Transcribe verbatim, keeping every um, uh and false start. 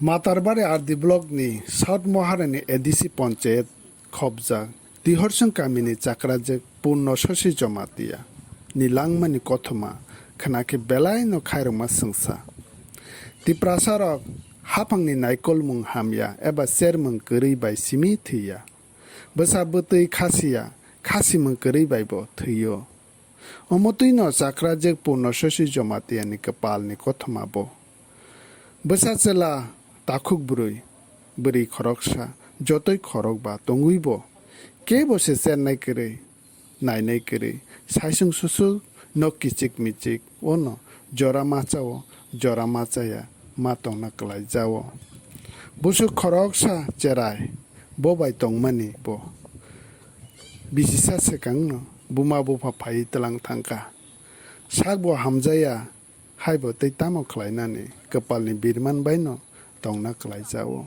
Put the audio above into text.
Matarbari R D block ni South Moharani A D C ponchayat khobjak Tihorsong kamini chakrajwk Purno Sosi Jomatia ni langmani kothoma khwnakhe belaino khairokma swngsa. Tiprasarok haphangni naikolmung hamya eba chermung kwrwi bai simi thwiya. Bwsa bwtwi khasiya, khasimung kwrwi baibo thwio. Omo twino chakrajwk Purno Sosi Jomatia ni kwpalni kothoma bo. Bwsa chwla takhuk bwrwi, bwrwi khoroksa, jotoi khorokba tongwibo kebo se chernai kwrwi, nainai kwrwi, saisung susuk nok kichik michik ono jora machao, jora machaya ma tongna kwlaijao. Busuk khoroksa cherai bo bai tongmani bo. Bisisa swkangno buma bupha phaiwi tlang thangkha. Sakbo hamjaya, haibo tei tamo khlainani kwpalni birman baino tongna kwlaijao.